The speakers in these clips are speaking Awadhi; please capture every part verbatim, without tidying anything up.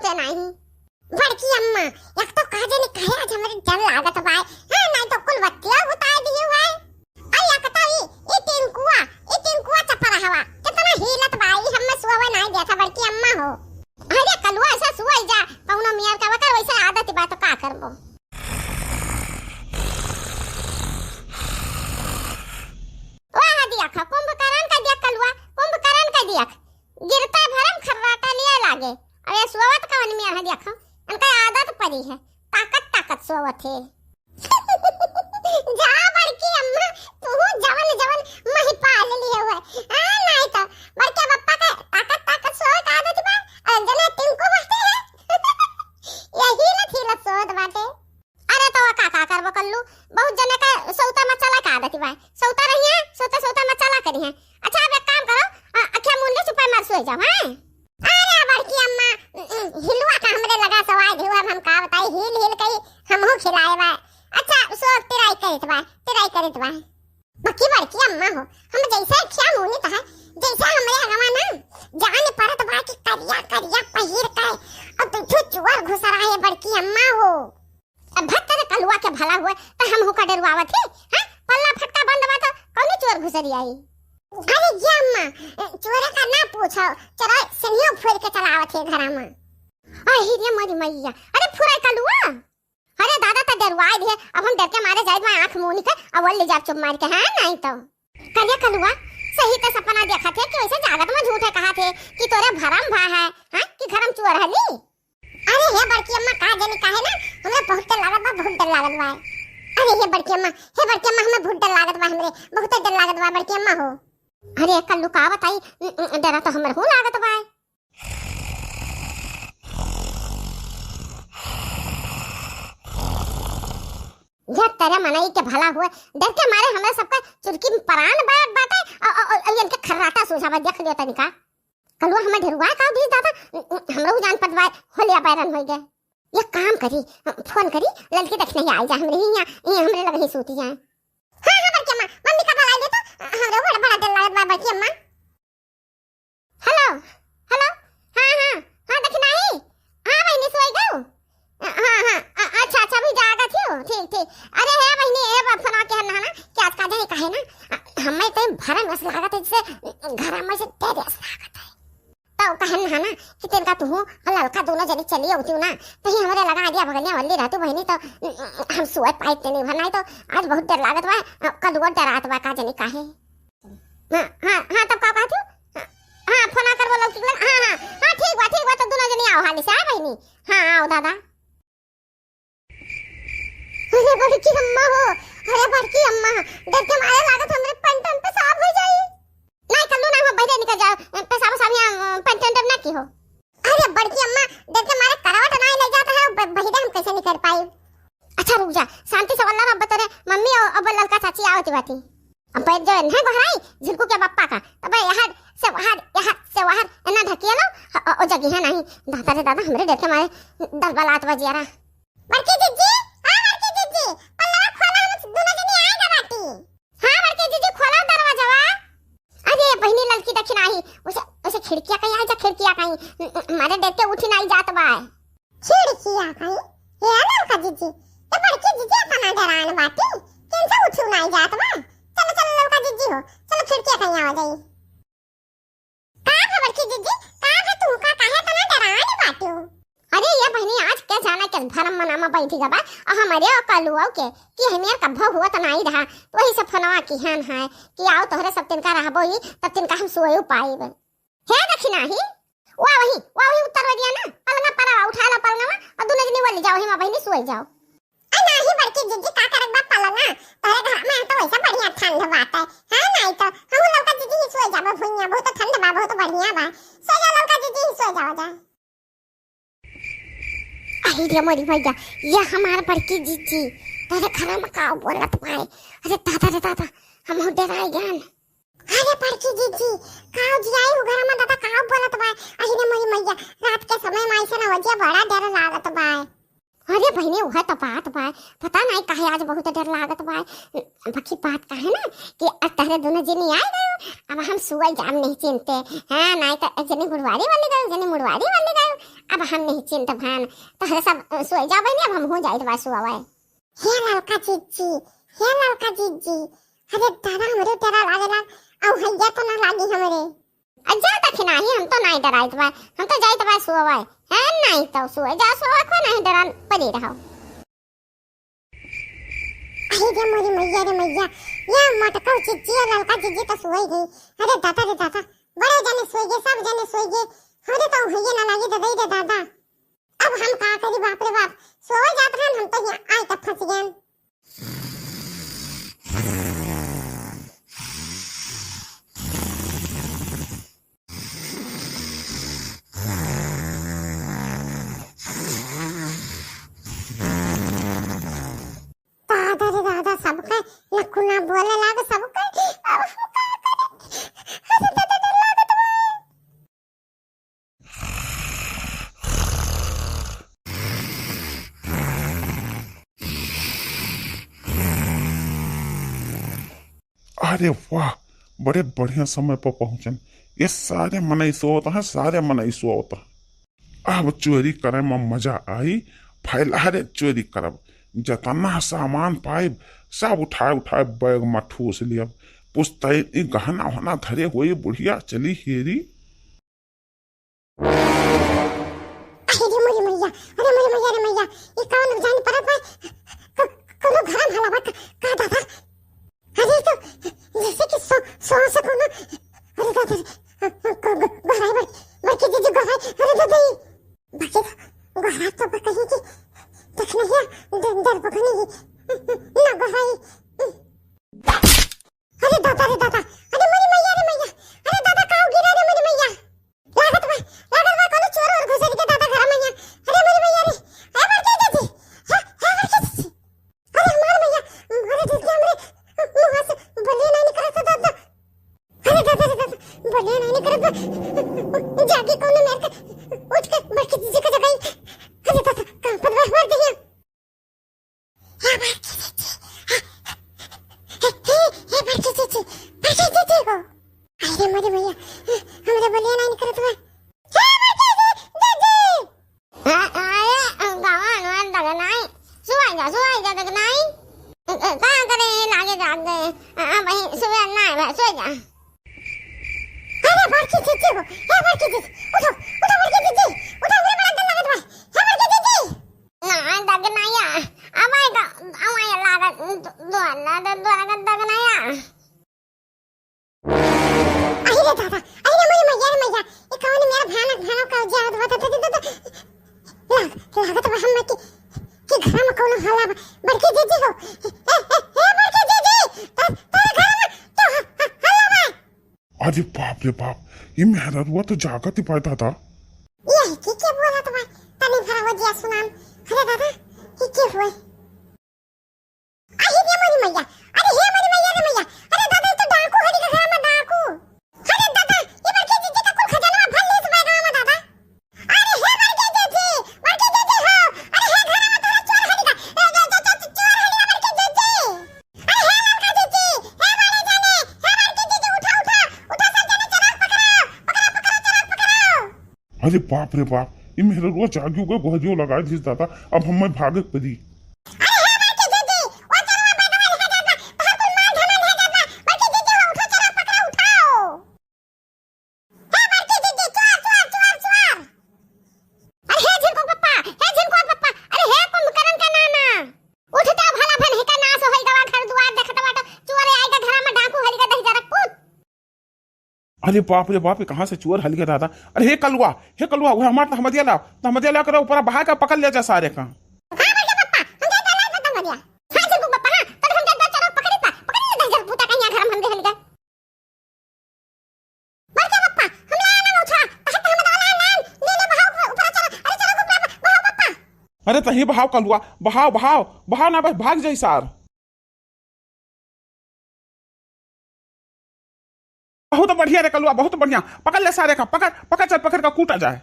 ते नाही। बड़की अम्मा, एक तो का जाने काहे आज हमरे डर लागत बाय। हाँ, नाही तो कुल बत्तिया बुताय दिए हुए। अरे एक तो ई, ई टिंकुआ, ई टिंकुआ चपरा हवा, कितना हीलत बा, ई हमें सोवे नाही देता बड़की अम्मा हो। अरे कलुआ ऐसा सोई जा, कौनो मियार का वकर वैसे आदत बा तो का करबो। वाह दिया खा, कुंभकर्ण का दिया कलुआ, कुंभकर्ण का दिया। गिरता भरम खर्राटा लिया लागे। अरे सोवत कवन मियाँ है देखो, उनका आदत पड़ी है, ताकत ताकत सोवत है। जा बड़की अम्मा, तू जवन जवन मही पाल लिए हुए। हाँ, नाही तो बड़के पप्पा का ताकत ताकत सोवे का आदत बा, और जना टिंकू बाटे है। यही लत ही लत सोवत बाटे। अरे तो का, का करबो कल्लू, बहुत जने का सौता मचाला का आदत बा, सौता रहिए, सौता सौता मचाला करिए। अच्छा अब एक काम करो, अ, अखिया मूंद ली, चुपाई मार सोई जाओ, हैं? अरे बड़की अम्मा, हिलुआ का हमरे लगा सवाई धुआ, हम का बताई, हिल हिल कई हमहू खिलाए बा। अच्छा सो तिराई करित बा, तिराई करित बा। बकी बड़की अम्मा हो, हम जैसे अखिया मूंद है, जैसे हमरे अगवा ना जान पड़त बा कि करिया करिया पहिर के और तू चुअर घुसरा है बड़की अम्मा हो। अब भत्तर कलुआ के भला हुए तो हम हुका डरवावत है, हैं? पल्ला फटका बंद बा तो कौनी चोर घुसरी आई? अरे ये अम्मा, चोरे का ना पूछो, चलो सनियो फोड़ के चलावत है घरा में। अरे रे मोरी मैया, अरे फुराई कलुआ, अरे दादा तो डरवाए दिए, अब हम डर के मारे जाए मैं आँख मूंद के अब ले जाब चुप मार के, हैं? नाही तो करिया कलुआ, सही तो सपना देखा थे कि वैसे जागत में झूठे कहा थे कि तोरे भरम भा है, हैं? कि घर में चोर हली। अरे हे बड़की अम्मा, का जानी काहे ना, हमरा बहुत डर लागत बा, बहुत डर लागत बा। अरे हे बड़की अम्मा, हे बड़की अम्मा, हमें बहुत डर लागत बा, हमरे बहुत डर लागत बा बड़की अम्मा हो। अरे कल्लू का बताई, उम, उम, डरा तो हमर हो लागत बा। ये तेरे मनई के भला हुए, डर के मारे हमरा सबका चुरकी में परान बा-, बाटे, अ, अ, अ, अ, इनके खर्राटा सूझा बा, देख लियो तनिका। कलुआ हमें ढेरुआ का भी दादा, हमरो जान पटवाए, होलिया बैरन होई गए। ये काम करी, फोन करी, ललकी दखिनही आई जा हमरे हियाँ, ये हमरे लगे ही सूती है। हाँ, हाँ, बड़की अम्मा, मम्मी का भलाई दे तो, हमरे बड़ा, बड़ा डर लागत बा, बड़की अम्मा। हेलो, हेलो, हाँ, हाँ, हाँ, दखिनही, हाँ, बहिनी, सोई गऊ? हाँ, हाँ, अ-, अच्छा, अच्छा, अभी जागत ही हो, ठीक, ठीक। अरे, हे बहिनी, ए बा, फोनवा के ना, ना, कि आज का जाने काहे ना, अ, हमें तो भरम अस लागत है, जैसे घर में से डर अस लागत है। तो कहन ना, ना, कि तेनका तुहू और ललका दोनों जनी चली होती ना, तो ही हमारे लगा आगे बगलिया वाली रहती बहिनी, तो हम सोए पाए तेने भर, नाही तो आज बहुत डर लागत बा, अ, कलुआ डरात बा, का जाने काहे। हाँ, हाँ, हाँ, तब का कहत हो? हाँ, हाँ, फोन आ कर बोलो, ठीक लग-, हाँ, हाँ, हाँ, ठीक बा, ठीक बा, तो दोनों जनी आओ हाली से, हाँ बहिनी? हाँ, आओ दादा। अरे बड़की अम्मा हो, अरे बड़की अम्मा, डर के मारे लागत हमरे पैंटन पे सांप हो जाई। नाही कल्लू ना हो, बहिरे निकल जाओ, पेशाब साफ यहाँ पैंटन ना की हो। अरे बड़की अम्मा, डर के मारे करवट ना ले जाता है, ब-, बहिरे हम कैसे निकल पाई? अच्छा रुक जा, शांति से वल्ला रब, तोरे मम्मी और अब ललका चाची आवत बाटी। अब बैठ जाओ, नहीं बहराई, झिलकू के बप्पा का। अब यहाँ से बाहर, यहाँ से बाहर, इतना ढकिया लो, अ, अ, ओ जगह है नहीं। दादा रे दादा, हमरे डर के मारे दलबलात बा जियारा। बड़की जिज्जी, हाँ बड़की जिज्जी, पल्लवा खोला, हम दोनों जनी आए गा बाटी। हाँ बड़की जिज्जी, खोला दरवाजवा। अरे बहिनी ललकी दखिनही, उसे, उसे खिड़किया कहीं आई जा, खिड़किया कहीं, म-, म-, मारे डर के उठी नाही जात बा। खिड़किया कहीं? हे ललका जिज्जी, ये बड़की जिज्जी इतना डरान बाटी, किनसे उठी नाही जात बा? चलो, चलो ललका जिज्जी हो, चलो खिड़किया कहीं आ जाई। का है बड़की जिज्जी, का है तुमका, काहे इतना डरान बाटू? अरे ये बहिनी, आज के जाना के भरम मनामा बैठी गबा, और हमारे और कलुओ के, कि हमार कब्बो हुआ तो नाही रहा, तो वही से फोनवा किहन है, कि आओ तोहरे सब तिनका रहबो ही, तब तिनका हम सोए पाइब। हे दखिनही, वा वही, वा वही उत्तर वरिया ना, पलंगा पर आवा, उठा लो पलंगवा, और दोनों जनी वली जाओ, हिमा बहिनी सोई जाओ। आ नाही बड़की जिज्जी, का करत बा पलंगा, तोहरे घर में तो वैसा बढ़िया ठंड बाटे, हाँ नाही तो, हम ललका जिज्जी ही सोई जाबो भुइया, बहुत ठंड बा, बहुत बढ़िया बा, सो जा ललका जिज्जी ही सोई जाओ जा। अरे रे मोरी भैया, ये हमार बड़की जिज्जी, तोहरे घर में का बोलत बाए, अरे दादा रे दादा, हम हो डराए गए। अरे बड़की जिज्जी, काव जियाई हो घर में दादा, काव बोलत बा? अहि रे मोरी मैया, रात के समय में ऐसे ना हो जिया, बड़ा डर लागत बा। अरे बहिनी, उहे तो बात बा, पता नाही काहे आज बहुत डर लागत बा। बाकी बात का है ना कि अब तहरे दोनों जनी आ गयो, अब हम सुअल जाम नहीं चिंते। हाँ, नाही तो एक जनी गुड़वारी वाली गयो, एक जनी मुड़वारी वाली गयो, अब हम निश्चिंत भन, तोहरे सब, अ, सोए जाबे नी, अब हमहू जाइत बा सोवै। हे ललका जिज्जी, हे ललका जिज्जी, अरे दादा, हमरे डरा लागेला, अउ हैया तो ना लागी हमरे। आ जा तक नाही, हम तो नाही डराइत बा, हम तो जाइत बा सोवै। है नाही तो सोए जा, सोवै को नाही डरा, पड़ी रहो। अरे रे मोरी मैया रे मैया, ये मटकऊ जिज्जी और ललका जिज्जी तो सोई गई। अरे दादा रे दादा, बड़े जने सोई गए, सब जने सोई गए। अरे तो हैया ना लागी दादा रे दादा। अब हम का करी, बाप रे बाप, सोए जात रहन, हम तो यहाँ आए के फंस गए। दादा रे दादा, सबके नकुना बोले लागे सबके। अब हम का करे? अरे दादा, डर लागत बा। अरे वाह, बड़े बढ़िया समय पर पहुँचन। ये सारे मनई सोवत हैं, सारे मनई सोवत हैं। अब चोरी करे में मजा आई, फैला रे चोरी करब। जतना सामान पाइब, सब उठाए उठाए बैग में ठूस लियब। पुस्तैन ई गहना वहना धरे होई बुढ़िया, चली हेरी। अरे रे मोरी मैया, अरे मोरी मैया रे मैया, ई कौन जान परत बा? क-, कोनो घर में हला बा का, का दादा? अरे तो जैसे कि सो-, सो से कोनो, अरे दादा रे, ग-, ग-, गोहराई बड़-, बड़की दीदी गोहराई, अरे दादा रे, बाकी गोहराई तो बा कहीं की, देख नहीं है, डर, डर बा कहीं की, ना गोहराई। अरे दादा रे दादा, अरे मोरी मैया रे मैया, अरे दादा, काऊ गिरा रे मोरी मैया। लागत बा, लागत बा कोनो चोर ओर घुसर के दादा घर में यहाँ। अरे मोरी मैया रे, अरे मर गई दादी, हाँ, हाँ, मर गई दादी। अरे हमार मैया, अरे दीदी, हमरे मुँह से बोलिए ना निकला था दादा। अरे दादा रे दादा, बोलिए ना निकला था। जाके कोनो मेर के उठ के बड़की दीदी का जगाई। अरे दादा, कहाँ पर बा हमार दीदी? हे बड़की जीजी, हे, हे, हे, हे बड़की जीजी, बड़की जीजी हो। अरे मोरे भैया, हमरे बोलिया नाहीं करत बा। हे बड़की जी-, जीजी। हाँ, अरे, गवान वान तक नाहीं। सुबह जा, सुबह जा तक नाहीं। अ, अ, का करे, लागे जाग गए। अ, अ, भाई, सुबह नाहीं, भाई, सो जा। अरे बड़की जीजी हो, हे बड़की जीजी, उठो, उठो बड़की जीजी, उठो, हमरे बड़ा डर लागत बा। हे बड़की जीजी। ना, दग ना या। अवाई का, अवाई लागत, दो, दो, दो, दो, दग ना या। अरे रे दादा, अरे रे मोरी मैया रे मैया, ये कौन मेरा भयानक, भयानक का जादू बता, बता, बता, बता। लाग, लागत बा हम की, कि घर में कौनो हल्ला बा। बड़की जीजी हो, ए, ए, ए, बड़की जीजी, त-, तोरे घर में तो ह-, ह-, हल्ला बा। अरे बाप रे बाप, ई मेहररुआ तो जागत ही बा दादा। यही के, के बोलत बा? तनी भरा हो जिया सुनान। अरे दादा, ई के हुए? अरे रे मोरी मैया, अरे हे मोरी मैया रे मैया, अरे दादा, ई तो डाकू हड़ी के घर में डाकू। अरे दादा, ई बड़की जीजी का कुल खजानवा भर लेस बा गाँव में दादा। अरे हे बड़की जीजी, बड़की जीजी हो, अरे हे घर में तोरा चोर हड़ी का, ए, ए, ए, ए, चोर हड़ी का बड़की जीजी। अरे हे ललका जीजी, हे बड़े जाने, हे बड़की जीजी, उठा, उठा, उठा, सब जाने चोरक पकड़ाओ, पकड़ाओ, पकड़ाओ, चोरक पकड़ाओ। अरे बाप रे बाप, ई मेहररुआ जागी हो गए, गोहरियो लगा दिस दादा, अब हमें भागे के पड़ी। अरे हे बड़की जीजी, ओ चोरवा बैगवा लेके जात बा, तोहर कुल माल धमाल ले जात बा, बड़की जीजी हो, उठो, चोरक पकड़ाओ, उठाओ। हे बड़की दीदी, चोर, चोर, चोर, चोर। अरे हे झिनकुआ पप्पा, हे झिनकुआ पप्पा, अरे हे कुंभकर्ण का नाना। उठता भला भन हिका नास होई गवा घर दुआर देखत बाटो, चोर आई का घर में डाकू हरी का दही जरक पूत। अरे बाप रे बाप, ये कहाँ से चोर हल गया दादा? अरे हे कलुआ, हे कलुआ, वो हमार तहमदिया लाओ, तहमदिया लाओ करो, ऊपर बहा के पकड़ ले जा सारे का। हाँ बड़के पप्पा, हम जाते लाओ तहमदिया। हाँ झिनकुआ पप्पा, हाँ, तब हम जाते चलो पकड़ी पा, पकड़ी ले दही जरक पूता कहीं घर में हम दे हल गए। बड़के पप्पा, हम लाया ना उठा, तहत हम दवा लाया ना, ले ले बहाओ ऊपर, ऊपर चलो, अरे चलो ऊपर बहाओ पप्पा। अरे तही बहाओ कलुआ, बहाओ, बहाओ, बहाओ ना बस भाग जाई सार। बहुत बढ़िया रे कलुआ, बहुत बढ़िया, पकड़ ले सारे का, पकड़, पकड़ चल, पकड़ का कूटा जाए।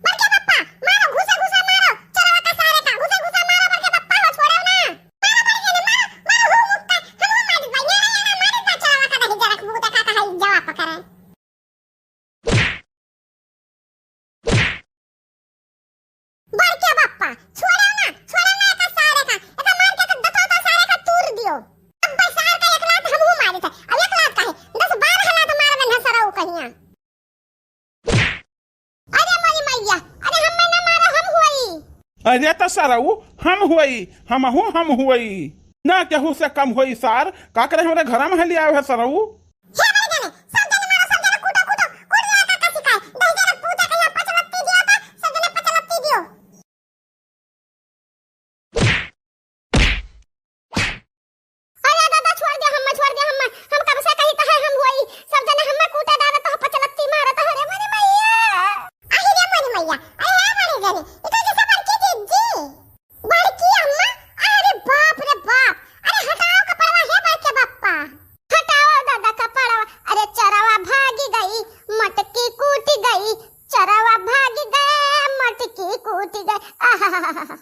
बड़के पप्पा, मारो, घुसा घुसा मारो, चोरवा का सारे का, घुसा घुसा मारो बड़के पप्पा हो, छोड़ो ना। मारो बड़े जने, मारो, मारो, हूँ मुक्का, हम हूँ मारित बा, ये ना, ये ना, मारित बा, चोरवा का दही जरक, मुँह देखा का है, जवा पकड़े। अरे त सरऊ, हम हुई, हमहू हम हुई। ना केहू से कम होई सार, का करे हमरे घरा में हली आवे है सरऊ। हे बड़े जने, सब जने मारो, सब जने कूटो, कूटो, कूट दिया का, का सिखाए। दस जने पूता के यहाँ पचलत्ती दिया था, सब जने पचलत्ती दियो। अरे दादा, छोड़ दे हम्मा, छोड़ दे हम्मा। हम कब से कही त है हम होई। सब जने हम्मा कूटे दादा, तो पचलत्ती मारत हो रे मोरी मैया। अहि रे मोरी मैया, अरे हे बड़े जने, ई तो जैसे बड़की दीदी। बड़की अम्मा, अरे बाप रे बाप, अरे हटाओ कपड़वा हे बड़के बप्पा। हटाओ दादा कपड़वा, अरे चरवा भागी गई, मटकी कूटी गई, चरवा भागी गए, मटकी कूटी गए। आहा।